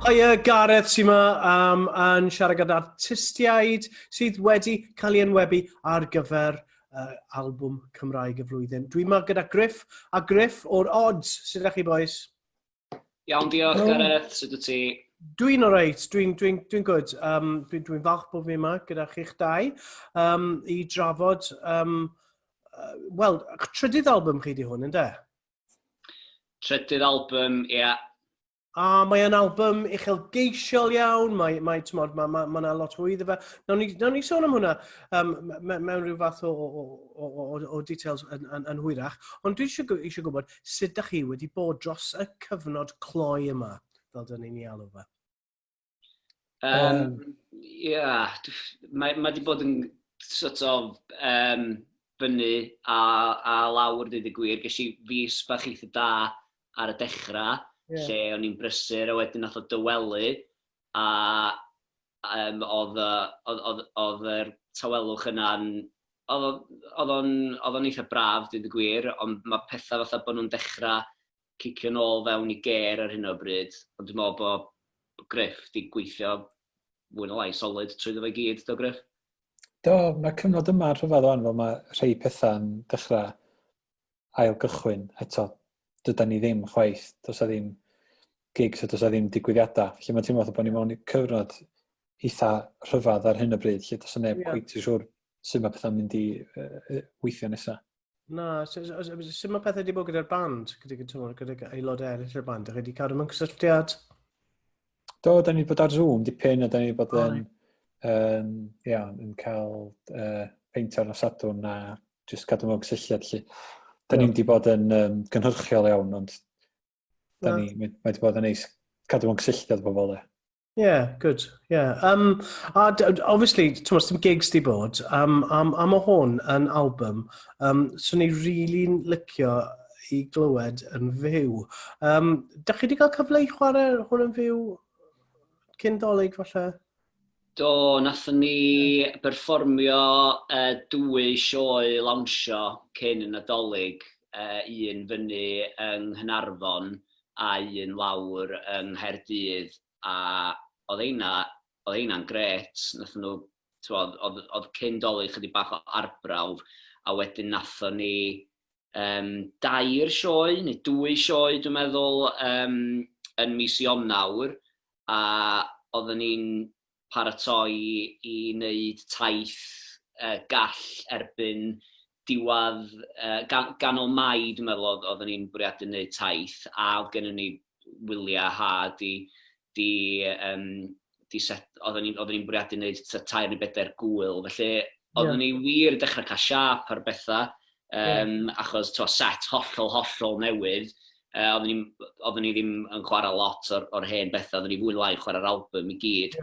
Hiya, Gareth sy'n yma yn siarad gyda artistiaid sydd wedi cael ei enwebu ar gyfer albwm Cymraeg y flwyddyn. Dwi'n yma gyda Griff a Griff o'r Odds. Sut ydych chi, boys? Iawn, diolch, Hello. Gareth. Sut wyt ti? Dwi'n oreit, dwi'n dwi dwi good. Dwi'n dwi falch bod fi yma gyda chi'ch dau i drafod, wel, trydydd album chi di hwn, ynddo? Trydydd album, ie. Yeah. A mae e'n album uchelgeisiol iawn, mae, mae, tmod, mae, mae, mae yna lot fwy iddo fe. Nawn ni, nawn ni sôn am hwnna mewn rhyw fath o details yn hwyrach. Ond dwi eisiau gwybod sut da chi wedi bod dros y cyfnod cloi yma, fel dyn ni'n ei alw fe. Yeah, mae wedi bod yn sort of fyny a lawr, dweud y gwir. Ges i fis bach eitha da ar y dechrau, lle o'n i'n brysur, a wedyn nath o dywelu, a oedd, oedd, oedd, oedd yr tawelwch yna'n... Oedd o'n eitha braf, dweud y gwir, ond mae pethau fatha bod nhw'n dechrau cicio nôl fewn i gêr ar hyn o bryd, ond dwi'n meddwl bod Griff di gweithio fwy na lai solid trwy fo i gyd, do Griff? Do, mae cyfnod yma rhyfedd o'n fel mae rhai pethau'n dechrau ail gychwyn eto. Dyda ni ddim chwaith, does a ddim gigs a does a ddim digwyddiadau. Felly mae'n teimlo fatha bod ni mewn cyfnod eitha rhyfedd ar hyn o bryd, lle does a neb yeah. cweit yn siŵr sut mae pethau'n mynd i weithio nesaf. Na, sut mae pethau wedi bod gyda'r band, gyda, gyda, gyda aelodau eraill o'r band? Ydych chi wedi cadw mewn cysylltiad? Do, da ni wedi bod ar Zoom dipyn, a da ni wedi bod yn, um, yeah, yn cael peint ar nos Sadwrn a just cadw mewn cysylltiad. Lly. Da ni wedi bod yn gynhyrchiol iawn, ond da ni, mae wedi bod yn neis cadw mewn cysylltiad bobl. E. Yeah, good. Yeah. A obviously, ti'n dim gigs di bod, am o hwn yn album, swn i really'n licio i glywed yn fyw. Da chi wedi cael cyfle i chwarae hwn yn fyw cyn Dolig, falle? Do, nathon ni berfformio dwy sioe lawnsio cyn y Nadolig, un fyny yng Nghaernarfon a un lawr yng Nghaerdydd, a oedd heina, oedd heina'n grêt. Nathon nhw, t'mod, oedd cyn Dolig chydig bach o arbrawf, a wedyn nathon ni dair sioe, neu dwy sioe dwi'n meddwl, yn mis Ionawr, a oedden ni'n paratoi i wneud taith gall erbyn diwedd ganol Mai, dwi'n meddwl, oedden ni'n bwriadu wneud taith, a oedd gennym ni wyliau ha di, di, um, di set, oedden ni'n ni bwriadu wneud 3 neu 4 gwyl, felly oedden ni wir yn dechrau cael siâp ar bethau, achos to, set hollol, hollol newydd, oedden ni ddim yn chwarae lot o'r hen bethau, oedden ni fwy lai chwarae'r album i gyd.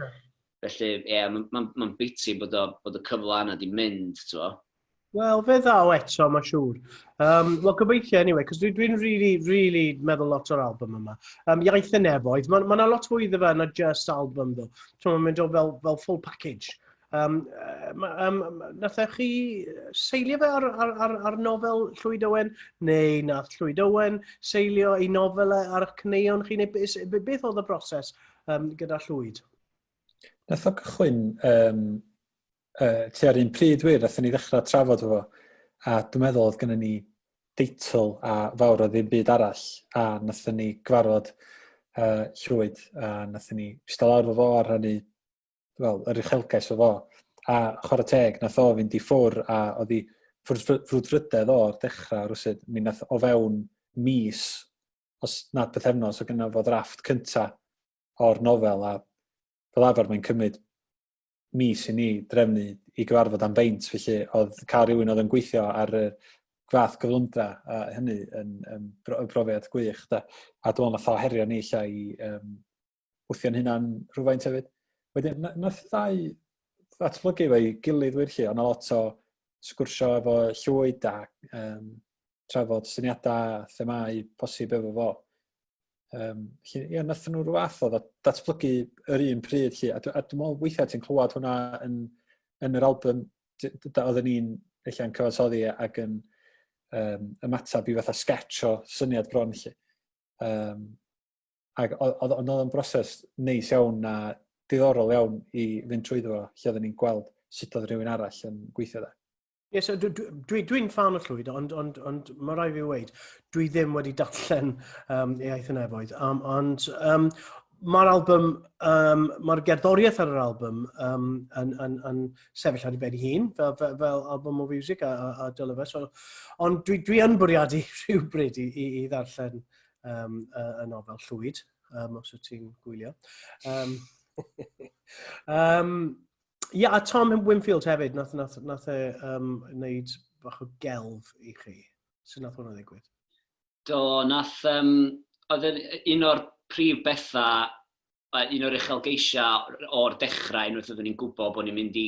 Felly, ie, yeah, mae'n ma, ma biti bod y cyfle yna di mynd, ti'n. Wel, fe ddaw eto, mae'n siŵr. Wel, gobeithio, anyway, cos dwi'n dwi really, really meddwl lot o'r album yma. Iaith y Nefoedd, mae ma lot fwy iddo fe na just album, ddo. So, mae'n mynd o fel full package. Nath chi seilio fe ar nofel Llwyd Owen, neu nath Llwyd Owen seilio ei nofel e ar eich caneuon chi, neu beth oedd y broses gyda Llwyd? Nath o gychwyn tua'r un pryd wir, nathon ni ddechrau trafod efo, a dwi'n meddwl oedd gynnon ni deitl a fawr o ddim byd arall, a nathon ni gyfarfod Llwyd, a nathon ni eistedd lawr efo fo a rhannu, wel, yr uchelgais efo fo. A chwarae teg, nath o fynd i ffwr, a oedd i frwdfrydedd o o'r dechrau rywsut, mi nath o fewn mis, os nad pythefnos, o gynno fo ddrafft cynta o'r nofel, a fel arfer mae'n cymryd mis i ni drefnu i gyfarfod am beint, felly oedd cael rhywun oedd yn gweithio ar y fath gyflymdra a hynny yn brofiad gwych. Da. A dwi'n meddwl nath o herio ni lla i wthio'n hunan rhywfaint hefyd. Wedyn, nath ddau ddatblygu efo'i gilydd wir lle, ond lot o sgwrsio efo Llwyd a trafod syniadau a themâu posib efo fo. Felly, ie, nath nhw rhyw fath o datblygu yr un pryd, lle. A dwi'n meddwl weithiau ti'n clywed hwnna yn yr album, oedden ni'n ella'n cyfansoddi ac yn ymateb i fatha sketch o syniad bron, lle. Ac oedd o'n broses neis iawn a diddorol iawn i fynd trwyddo fo, lle oedden ni'n gweld sut oedd rhywun arall yn gweithio da. Ie, so dwi'n dwi, dwi fan o Llwyd, ond, ond, ond mae rai fi weid, dwi ddim wedi darllen Iaith y Nefoedd. Ond mae'r album, mae'r gerddoriaeth ar yr album yn, yn, yn sefyll ar ei ben ei hun, fel, fel, fel album o fiwsig a, a, a dyle fe. So, ond dwi, dwi yn bwriadu rhywbryd i, i, i ddarllen y, y nofel Llwyd, os wyt ti'n gwylio. Ia, a Tom Winfield hefyd, nath, nath, nath e wneud bach o gelf i chi. Sut nath hwnna ddigwydd? Do, nath, oedd un o'r prif bethau, un o'r uchelgeisiau o'r dechrau, unwaith oeddwn ni'n gwybod bod ni'n mynd i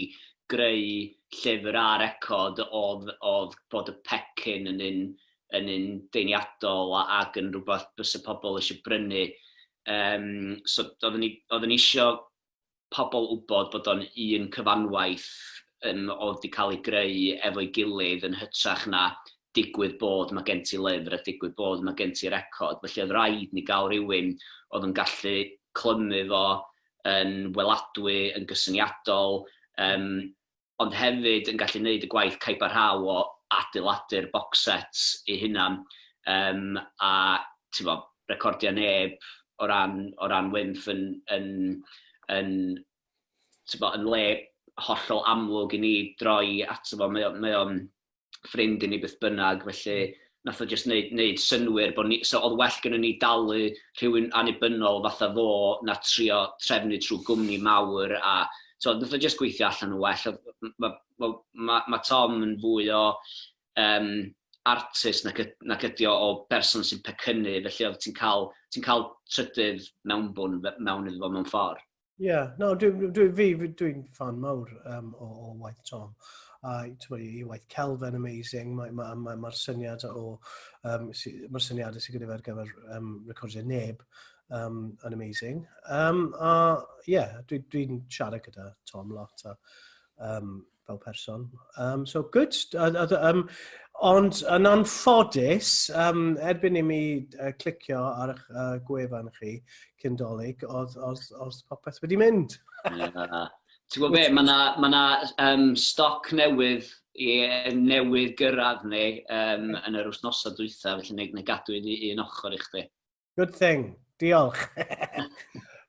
greu llyfr a record, oedd, oedd bod y pecyn yn un, yn un deiniadol ac yn rhywbeth bysa pobl eisiau brynu. So oeddwn ni, oeddwn ni eisiau pobl wybod bod o'n un cyfanwaith um, oedd wedi cael ei greu efo'i gilydd yn hytrach na digwydd bod mae gen ti lyfr a digwydd bod mae gen ti record. Felly oedd rhaid ni gael rhywun oedd yn gallu clymu fo yn weladwy, yn gysyniadol, um, ond hefyd yn gallu gwneud y gwaith caib a rhaw o adeiladu'r box sets ei hunan, um, a ti'n bo, recordio neb o ran, o ran Wynff yn, yn, yn, ti'n bo, yn le hollol amlwg i ni droi ato fo. Mae o'n, mae o'n ffrind i ni beth bynnag, felly nath o jyst neud, neud synnwyr bod ni, so oedd well gynnon ni dalu rhywun annibynnol fatha fo na trio trefnu trwy gwmni mawr a so nath o jyst gweithio allan yn well. Mae ma, ma, ma Tom yn fwy o um, artist nac, nac ydi o o berson sy'n pecynnu, felly oedd ti'n cael, ti'n cael trydydd mewnbwn mewn iddo fo mewn ffordd. Ie, yeah, no, dwi, dwi, fi, dwi'n fan mawr o, o waith Tom. A uh, i waith celf yn amazing, mae'r ma, ma, ma, ma syniad o, um, si, mae'r syniadau sydd gyda fe ar gyfer recordiau neb yn amazing. A ie, yeah, dwi'n dwi, dwi siarad gyda Tom lot a fel person. So, good. Ond yn anffodus, erbyn i mi clicio ar eich gwefan chi cyn Dolig, oedd, oedd, oedd popeth wedi mynd. Yeah. Ti'n gwybod be, mae yna ma na, stoc newydd i, newydd gyrraedd ni yn yr wythnosau dwytha, felly neu, neu gadw i un ochr i chdi. Good thing. Diolch.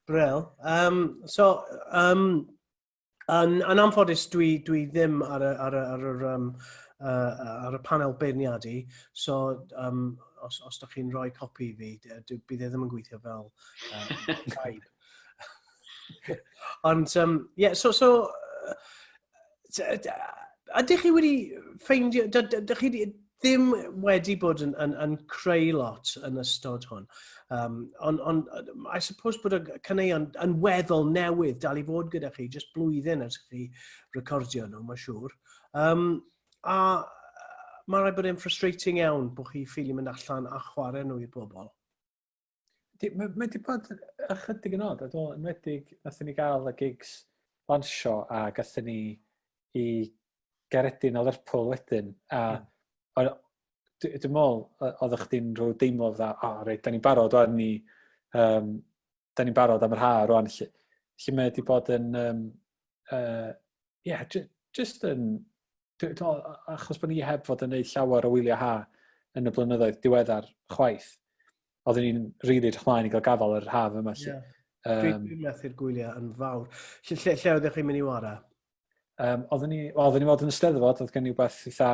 Bril. So, yn, yn anffodus, dwi, dwi ddim ar y, ar y, ar yr, um, ar y panel beirniadu, so os, os da chi'n rhoi copi i fi, bydd e ddim yn gweithio fel gaib. Ond, yeah, so, so ydych chi wedi ffeindio, ydych chi ddim wedi bod yn, yn, yn creu lot yn ystod hwn. Ond on, I suppose bod y caneuon yn weddol newydd dal i fod gyda chi, jyst blwyddyn ers chi recordio nhw, mae'n siŵr. A mae'n rhaid bod e'n frustrating iawn bod chi ffili mynd allan a chwarae nhw i'r bobl. Mae ma wedi bod ychydig yn od, a dwi'n enwedig nathon ni gael y gigs lansio a gathon ni i Gaeredin a Lerpwl wedyn, a mm. dwi'n meddwl, oeddech chdi'n rhyw deimlo fatha, o oh, reit, da ni'n barod rwan ni, da ni'n barod am yr ha rwan, lle, lle mae wedi bod yn, um, yeah, just yn, dwi'n meddwl, achos bod ni heb fod yn gwneud llawer o wyliau ha yn y blynyddoedd diweddar chwaith, oeddwn ni'n rili really edrych mlaen i gael gafael ar yr haf yma. Lle. Yeah. Dwi'n methu'r gwyliau yn fawr. Lle, lle, lle oeddech chi'n mynd i wara? Oeddwn ni, well, oeddwn ni fod yn y Steddfod, oedd gen i rhywbeth eitha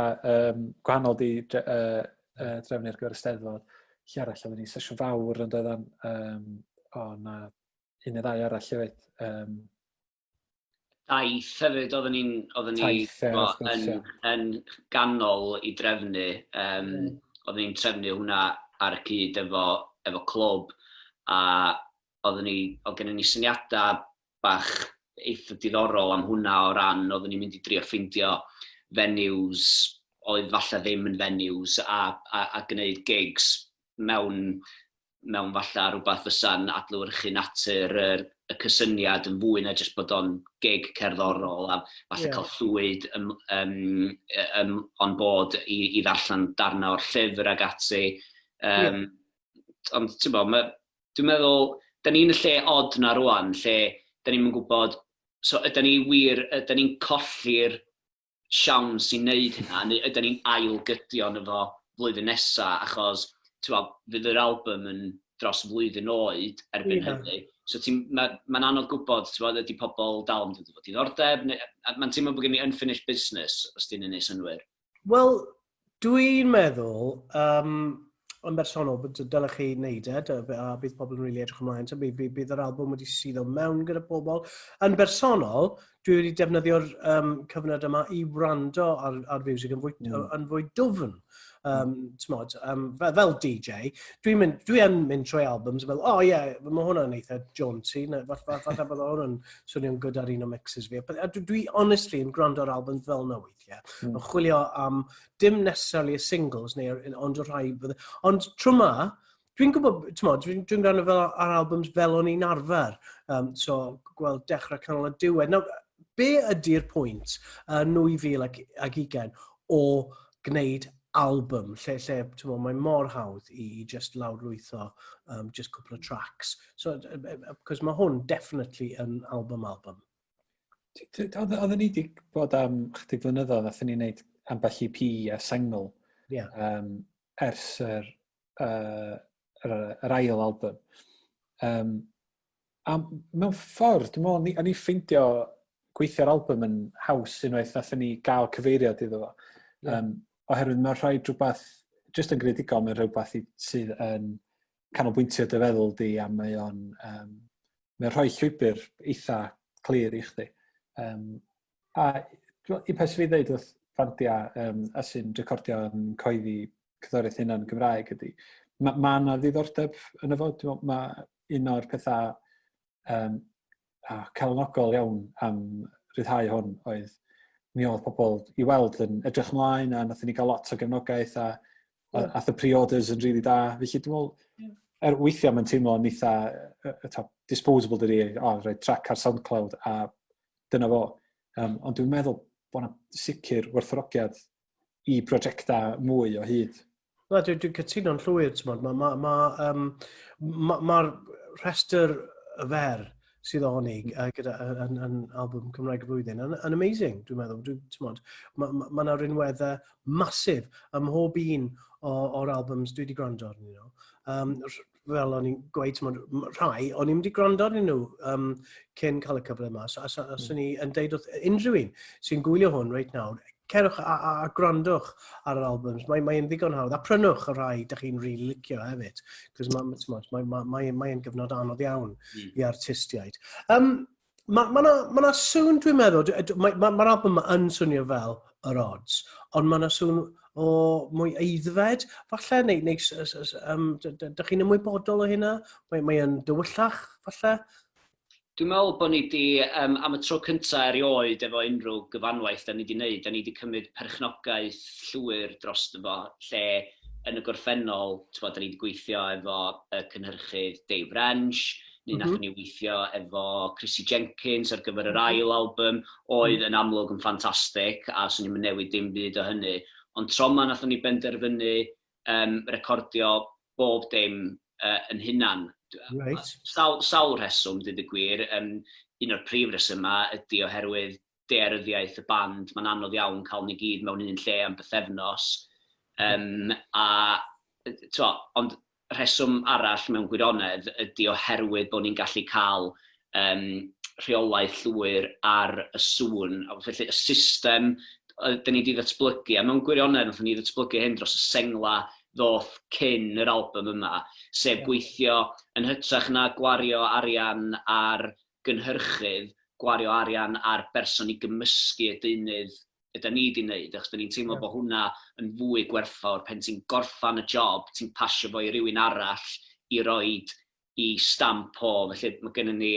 gwahanol di drefnu ar gyfer y Steddfod. Lle arall, oeddwn ni sesiwn fawr yn doeddan, o, na, un neu ddau arall hefyd. Taith hefyd, oeddwn ni'n oeddwn ni Taith, ie, wrth gwrs, yn, ie. yn ganol i drefnu. Oeddwn ni'n trefnu hwnna ar y cyd efo, efo clwb, a oeddwn ni, oedd gennym ni syniadau bach eitha diddorol am hwnna o ran oeddwn ni'n mynd i drio ffeindio venues oedd falle ddim yn venues a, a, a gwneud gigs mewn, mewn falle rhywbeth fysa'n adlewyrchu natur yr, y cysyniad yn fwy na jyst bod o'n gig cerddorol a falle yeah. cael llwyd um, um, um, on board i, i ddarllen darnau o'r llyfr ag ati. Um, yeah. Ond ti'n bod, mae, Dwi'n meddwl, da ni'n y lle od na rwan, lle da ni'n gwybod, so ydy ni wir, ydy ni'n colli'r siawns i wneud hynna, neu ydy ni'n ail-gydio yno fo flwyddyn nesa, achos ti'n fydd yr album yn dros flwyddyn oed erbyn hynny. So mae'n ma anodd gwybod, ti'n ydy pobl dal yn dod efo diddordeb, neu, mae'n teimlo bod gen i unfinished business, os ti'n ei synnwyr. Wel, dwi'n meddwl, yn bersonol, bod dylech chi wneud e, a bydd pobl yn rili really edrych ymlaen, so bydd, bydd, bydd yr album wedi suddo mewn gyda pobl. Yn bersonol, dwi wedi defnyddio'r cyfnod yma i wrando ar fiwsig yn fwy dwfn. T'mod, fel DJ, dwi'n mynd, dwi yn mynd trwy albums fel, oh ie, yeah, mae hwnna'n eitha jaunty, neu falle bod hwnna'n swnio'n good ar un o mixes fi. But, dwi honestly yn gwrando ar albums fel yna weithiau. Yn chwilio am dim necessarily y singles, neu, ond y rhai... Ond tro ma, dwi'n gwybod, t'mod, dwi'n dwi gwrando fel ar albums fel o'n i'n arfer. So, gweld dechrau, canol a diwedd. Nawr, be ydy'r pwynt yn 2020 o gwneud album lle, lle t'mod, mae mor hawdd i just lawrlwytho just cwpl o tracks? So, cos mae hwn definitely yn album album. Oedden ni wedi bod am chydig flynyddoedd, nathon ni wneud ambell EP a sengl ers yr ail album. A mewn ffordd, dwi'n meddwl, o'n i ffeindio gweithio'r album yn haws unwaith nathon ni gael cyfeiriad iddo fo. Oherwydd mae'n rhaid rhywbeth, jyst yn greadigol, mae'n rhywbeth sydd yn canolbwyntio dy feddwl di a mae o'n mae'n rhoi llwybr eitha clir i chdi. A un peth sydd fi ddeud wrth fandiau a sy'n recordio yn coeddi cerddoriaeth hynna'n Gymraeg ydy, mae ma yna ddiddordeb yn y fo. Dwi'n meddwl, mae un o'r pethau calonogol iawn am rhyddhau hwn oedd mi oedd pobl i weld yn edrych ymlaen a nathon ni gael lot o gefnogaeth a ath y pre-orders yn rili da. Felly dwi'n meddwl, er weithiau mae'n teimlo yn eitha disposable dydi, o, rhoi track ar SoundCloud a dyna fo. Ond dwi'n meddwl bod yna sicr werthfawrogiad i brosiectau mwy o hyd. Na, dwi'n dwi cytuno'n llwyr, ti'n Mae'r ma, ma, um, ma, ma rhestr fer sydd ohoni gyda yn album Cymraeg y Flwyddyn yn amazing, dwi'n meddwl. Dwi'n, mae ma, ma 'na rinweddau masif ym mhob un o'r albums dwi wedi gwrando arnyn nhw. Fel o'n i'n gweud, t'mod, rhai, o'n i'n wedi gwrando arnyn nhw cyn cael y cyfle yma. So, so, so ni yn deud wrth unrhyw un sy'n gwylio hwn reit nawr, cerwch a gwrandwch ar yr albums. Mae'n mae ddigon hawdd. A prynwch y rhai ydych chi'n rili licio hefyd. Cos mae'n ma, mae, ma, mae, mae gyfnod anodd iawn i artistiaid. Mae ma 'na, ma 'na sŵn, dwi'n meddwl, mae'r ma, ma album yma yn swnio fel yr Odds, ond mae yna sŵn o mwy aeddfed, falle, neu dych chi'n ymwybodol o hynna? Mae, mae yn dywyllach, falle? Dwi'n meddwl bod ni wedi, am y tro cyntaf erioed efo unrhyw gyfanwaith da ni wedi wneud, da ni wedi cymryd perchnogaeth llwyr dros fo, lle yn y gorffennol, t'bod, da ni wedi gweithio efo y cynhyrchydd Dave Wrench, neu nathon ni weithio efo Chrissy Jenkins ar gyfer yr ail album, oedd yn amlwg yn ffantastig, a swn i'm yn newid dim byd o hynny. Ond tro 'ma nathon ni benderfynu recordio bob dim yn hunan. Sawl rheswm, dweud y gwir. Un o'r prif resymau ydy oherwydd daearyddiaeth y band. Mae'n anodd iawn cael ni gyd mewn un lle am bythefnos. A, t'mo, ond rheswm arall mewn gwirionedd ydy oherwydd bod ni'n gallu cael rheolaeth llwyr ar y sŵn. A felly y system dyn ni wedi ddatblygu, a mewn gwirionedd wnaethon ni ddatblygu hyn dros y sengla ddoth cyn yr album yma, sef gweithio yn hytrach na gwario arian ar gynhyrchydd, gwario arian ar berson i gymysgu y deunydd yda ni wedi wneud, achos da ni'n teimlo bod hwnna yn fwy gwerthfawr pen ti'n gorffan y job, ti'n pasio fo i rywun arall i roid i stamp o. Felly mae gennym ni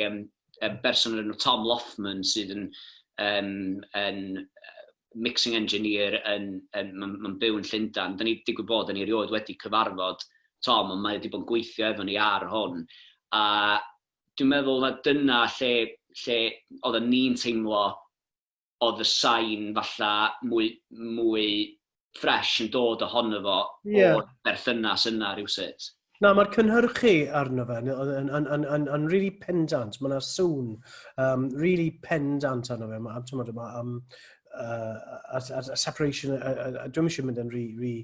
berson o'r enw Tom Loffman sydd yn mixing engineer, yn ma byw yn Llundain. Da ni digwydd bod, da ni erioed wedi cyfarfod Tom, ond mae wedi bod yn gweithio efo ni ar hwn. A dwi'n meddwl na dyna lle oedden ni'n teimlo oedd y sain falla mwy fresh yn dod ohono fo o'r berthynas yna rhywsut. Na, mae'r cynhyrchu arno fe yn, yn, yn, yn, yn, yn really pendant. Mae yna sŵn really pendant arno fe. Mae, ti'n ma, a separation, a dwi'm eisiau mynd yn rhy, rhy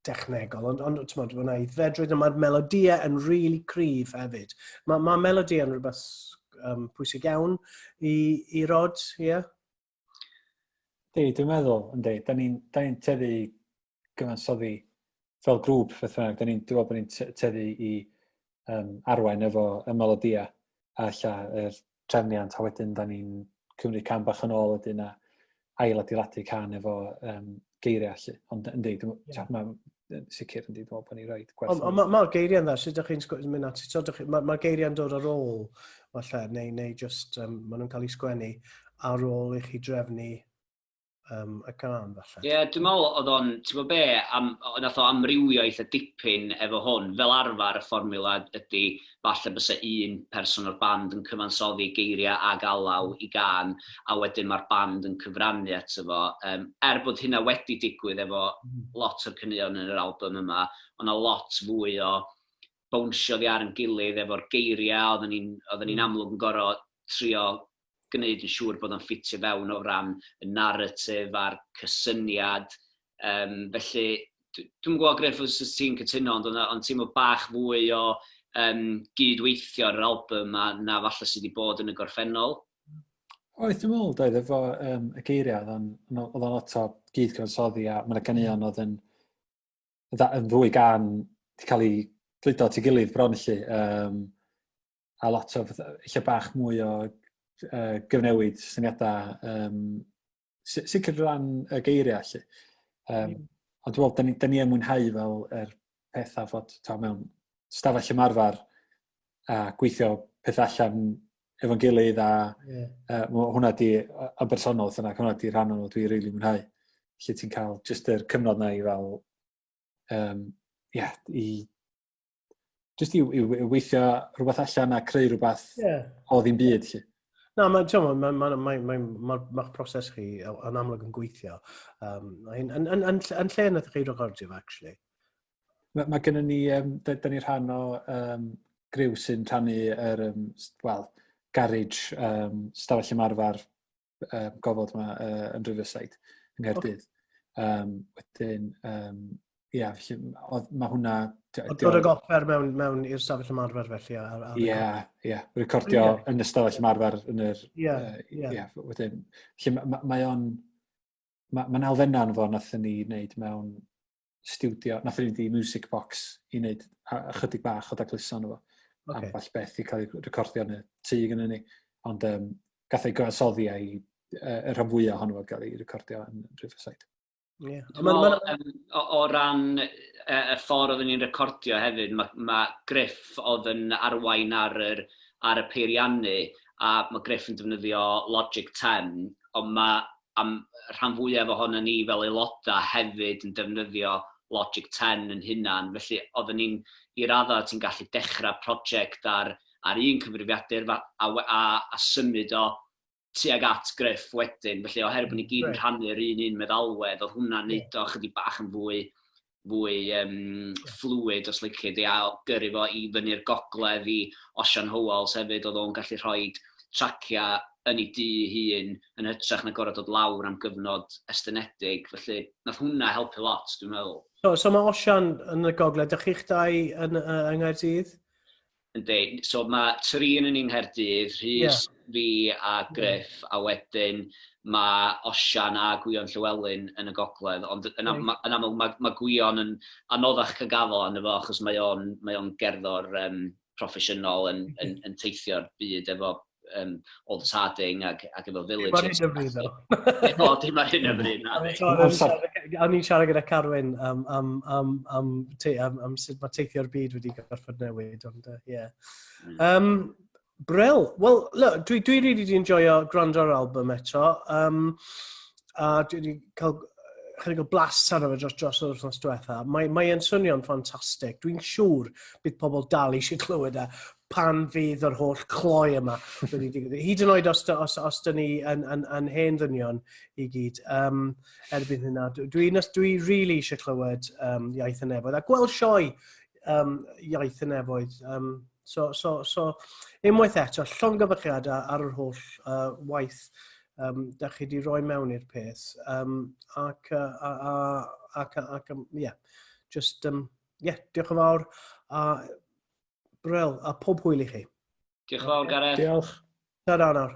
dechnegol, ond ti'n mae yna aeddfedrwydd, ond mae'r melodïau yn really cryf hefyd. Mae melodïau yn rhywbeth pwysig iawn i Rod, ie? Yeah? Di, dwi'n meddwl, yndi. Da ni'n ni tueddu i gyfansoddi fel grŵp, beth bynnag. Da ni'n, dwi'n meddwl bod ni'n tueddu i arwain efo y melodia a ella yr trefniant, a wedyn da ni'n cymryd cam bach yn ôl wedyn a ail adeiladu can efo geiriau allu. Ond yndi, dwi'n yeah. ma, sicr yndi, dwi'n meddwl bod ni'n rhoi gwerth. Ond mae'r ma geiriau'n dda, sut ydych chi'n mynd at, so, mae'r ma geiriau'n dod ar ôl, falle, neu just, maen nhw'n cael eu sgwennu ar ôl i chi drefnu y gân, falle. Ie, yeah, dwi'n meddwl oedd o'n, ti'n gwybod be, nath o amrywio eitha dipyn efo hwn. Fel arfer y fformiwla ydy, falle bysa un person o'r band yn cyfansoddi geiriau ag alaw i gân, a wedyn mae'r band yn cyfrannu ato fo. Er bod hynna wedi digwydd efo lot o'r caneuon yn yr album yma, ond 'na lot fwy o bownsio oddi ar yn gilydd efo'r geiriau, oedden ni'n oedden ni'n amlwg yn gorfod trio gwneud yn siŵr bod o'n ffitio fewn o ran y narratif a'r cysyniad. Felly, dwi'm yn gwybod, Griff, os ti'n cytuno, ond o'n teimlo bach fwy o gydweithio ar yr album yma na falle sydd wedi bod yn y gorffennol. Oedd, dwi'n meddwl, doedd, efo y geiriau, oedd o'n lot o gyd-gyfansoddi a mae 'na ganeuon oedd yn ddwy gân wedi cael ei gludo at ei gilydd bron felly. A lot o ella bach mwy o gyfnewid syniadau, sicr ran y geiriau felly. Ond dwi'n meddwl, da ni yn mwynhau fel yr pethau fod ta, mewn stafell ymarfer a gweithio pethau allan efo'n gilydd a yeah. Hwnna di, yn bersonol, yna, hwnna di rhan o'n dwi'n rili mwynhau. Lle ti'n cael just yr cyfnod na i fel, yeah, i just i weithio rhywbeth allan a creu rhywbeth o ddim byd. Lle. Na, mae'n ma, ma, ma, ma, ma, ma proses chi yn amlwg yn gweithio. Yn lle nath chi recordio fe, actually? Mae gennym ni, da ni rhan o griw sy'n rhannu yr, well, garage, stafell ymarfer gofod yma yn Riverside yng Nghaerdydd. Okay. Wedyn, ia, felly, mae hwnna. Dod ag offer mewn i'r stafell ymarfer felly? Ie, ie, recordio yn y stafell ymarfer yn yr. Ie, ie. Ie, wedyn, felly mae o'n. Mae'n elfennau yn fo nathon ni wneud mewn stiwdio, nathon ni di Music Box i wneud ychydig bach o dacluso arno fo. Okay. Ambell beth i cael ei recordio yn y tŷ gyda ni. Ond gath ei gyfansoddi a'i y rhan fwyaf ohono fo gael ei recordio yn Riverside. Yeah. Dwi'n meddwl, o ran y ffordd oedden ni'n recordio hefyd, mae Griff oedd yn arwain ar y peiriannu, a mae Griff yn defnyddio Logic 10, ond mae am rhan fwyaf ohono ni fel aelodau hefyd yn defnyddio Logic 10 yn hunan. Felly oedden ni'n, i raddau ti'n gallu dechrau prosiect ar un cyfrifiadur a symud o tuag at Griff wedyn. Felly oherwydd bod ni gyd yn rhannu'r un meddalwedd, oedd hwnna'n neud o chydig bach yn fwy fluid, os lici di, a gyrru fo i fyny'r gogledd i Osian Howells hefyd, oedd o'n gallu rhoi traciau yn ei dŷ hun yn hytrach na gorfod dod lawr am gyfnod estynedig. Felly nath hwnna helpu lot, dwi'n meddwl. So mae Osian yn y gogledd, dych chi'ch dau yng Nghaerdydd? Yndi, so mae tri yn ni'n Nghaerdydd, Rhys, fi a Griff, a wedyn mae Osian a Gwion Llywelyn yn y gogledd, ond yn amlwg mae Gwion yn anoddach cael gafel arno fo, achos mae o'n gerddor proffesiynol yn teithio'r byd efo Aldous Harding ac efo Villagers. Dim ar hyn o bryd, O, dim ar hyn o bryd, na. O'n i'n siarad gyda Carwyn am sut mae teithio'r byd wedi gorfod newid, ond ie. Yeah. Brill. Wel, look, dwi really wedi enjoyo gwrando ar album eto. A dwi wedi cael chydig o blas arno fe dros yr wythnos diwetha. Mae yn swnio'n ffantastig. Dwi'n siŵr bydd pobl dal eisiau clywed e. pan fydd yr holl cloi yma wedi digwydd. Hyd yn oed os, os, os dyn ni yn, yn, yn hen ddynion i gyd, um, erbyn hynna, dwi, dwi, dwi really eisiau clywed um, Iaith y Nefoedd a gweld sioe um, Iaith y Nefoedd. Um, so, so, so, unwaith eto, llongyfarchiadau ar yr holl uh, waith um, da chi wedi rhoi mewn i'r peth. Um, ac, uh, a, a, ac, ac, um, yeah, just, um, yeah, diolch yn fawr. A, Bril, a pob hwyl i chi. Diolch yn fawr, Gareth. Diolch. Ta-ra nawr.